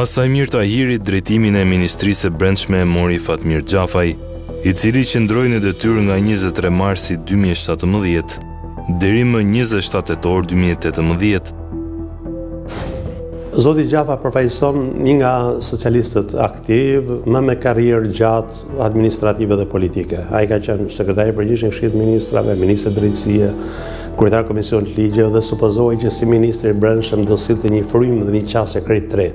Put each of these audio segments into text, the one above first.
Pas Saimir Tahirit, drejtimin e Ministrisë së Brendshme e mori Fatmir Xhafaj, i cili qëndroi në detyrë nga 23 marsi 2017 deri më 27 tetor 2018. Zoti Xhafaj përfaqëson një nga socialistët aktivë, më me karrierë gjatë administrative dhe politike. Ai ka qenë sekretar i përgjithshëm i Këshillit të Ministrave, ministër Drejtësie, kryetar Komisionit të Ligjeve dhe supozohej që si ministër i Brendshëm do sillte një frymë dhe një qasje krejt të re.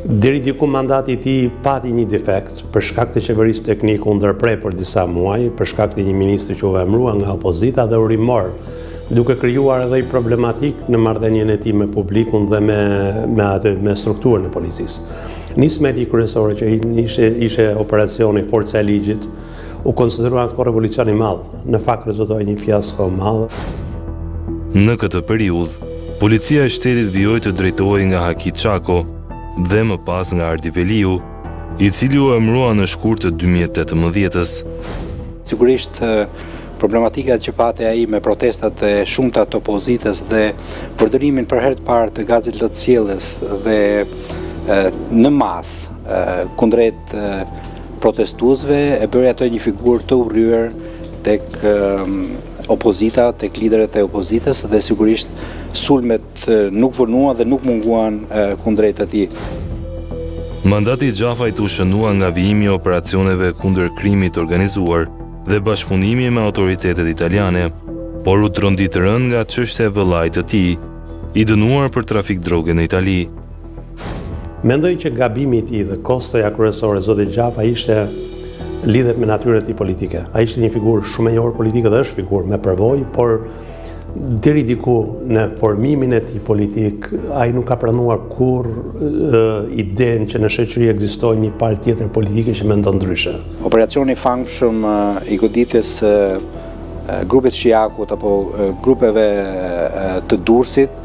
Deri diku mandati i tij pati një defekt, për shkak të qeverisë teknike u ndërpre për disa muaj, për shkak të një ministri që u emërua nga opozita dhe u rimor duke krijuar edhe një problematikë në marrëdhënien e tij me publikun dhe me me atë me strukturën e policisë. Nisma e tij kryesore që ishte ishte operacioni Forca e Ligjit, u konsiderua atë kohë revolucion i madh. Në fakt rezultoi një fiasko e madhe. Në këtë periudhë, Policia e Shtetit vijoi të drejtohej nga Haki Çako dhe më pas nga Ardi Veliu, i cili u emërua në shkurt të 2018-ës. Sigurisht Problematikat që pati ai me protestat e shumta të opozitës dhe përdorimin për herë të parë të gazit lotsjellës dhe në masë kundrejt protestuesve e bëri atë një figurë të urryer tek opozita, tek liderët e opozitës dhe sigurisht sulmet nuk vonuan dhe nuk munguan kundrejt atij. Mandati i Xhafajt u shënua nga vijimi i operacioneve kundër krimit të organizuar dhe bashkëpunimi me autoritetet italiane, por u trondit rëndë nga çështja e vëllait të tij, i dënuar për trafik droge në Itali. Mendoj që gabimi i tij dhe kostoja kryesore e zotit Xhafaj ishte lidhet me natyrën e tij politike. Ai ishte një figurë shumë e njohur politike dhe është figurë me përvojë, por deri diku në formimin e tij politik, ai nuk ka pranuar kurrë idenë që në shoqëri ekziston një palë tjetër politike që mendon ndryshe. Operacioni i famshëm i goditjes së grupit Shijakut apo grupeve të Durrësit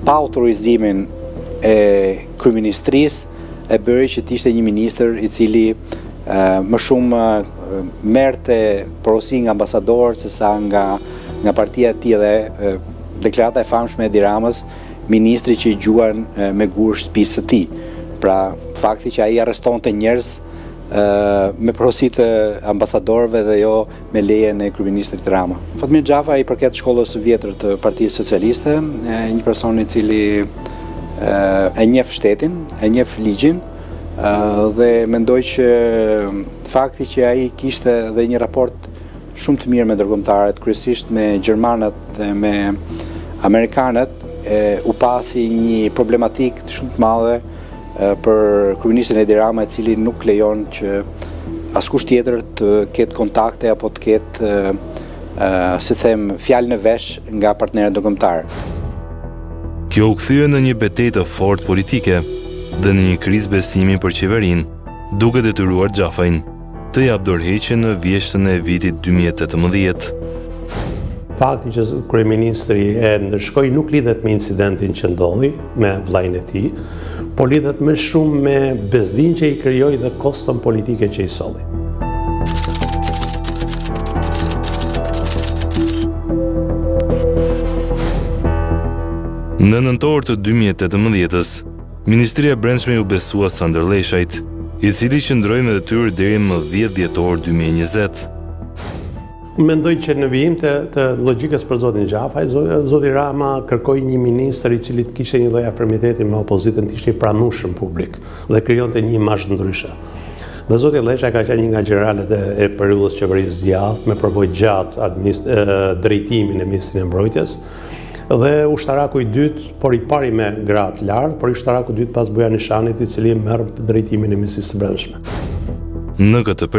pa autorizimin e kryeministrisë e bëri që të ishte një ministër i cili më shumë merrte porosi nga ambasadorët se sa nga nga partia e tij dhe deklarata e famshme e Edi Ramës, ministri që i gjuan me gurë shtëpisë së tij. Pra, fakti që ai arrestonte njerëz me porosi të ambasadorëve dhe jo me lejen e kryeministrit Rama. Fatmir Xhafaj i përket shkollës së vjetër të Partisë Socialiste, një person i cili e njeh shtetin, e njeh ligjin dhe mendoj që fakti që ai kishte dhe një raport shumë të mirë me ndërkombëtarët, kryesisht me gjermanët dhe me amerikanët, u pa si një problematikë shumë të madhe për kryeministrin Edi Rama, i cili nuk lejon që askush tjetër të ketë kontakte apo të ketë si them, fjalë në vesh nga partnerët ndërkombëtarë. Kjo u kthye në një betejë të fortë politike dhe në një krizë besimi për qeverinë, duke detyruar Xhafajn të japë dorëheqjen në vjeshtën e vitit 2018. Fakti që kryeministri e ndëshkoi nuk lidhet me incidentin që ndodhi me vëllain e tij, por lidhet më shumë me bezdinë që i krijoi dhe koston politike që i solli. Në nëntor të 2018-ës, Ministria e Brendshme iu besua Sandër Lleshajt, i cili qëndroi në detyrë deri më 10 dhjetor 2020. Mendoj që në vijim të, të logjikës për zotin Xhafaj, zoti Rama kërkoi një ministër i cili të kishte një lloj afërmiteti me opozitën, të ishte i pranueshëm publik dhe krijonte një imazh ndryshe. Dhe zoti Lleshaj ka qenë një nga gjeneralët e, e periudhës qeverisë djathtë me përvojë gjatë drejtimin e Ministrisë së Mbrojtjes. Dhe ushtaraku i dytë, por i pari me gradë të lartë, por ushtaraku i dytë pas Bujar Nishanit, i cili merr drejtimin e Ministrisë së Brendshme. Në këtë periudhë.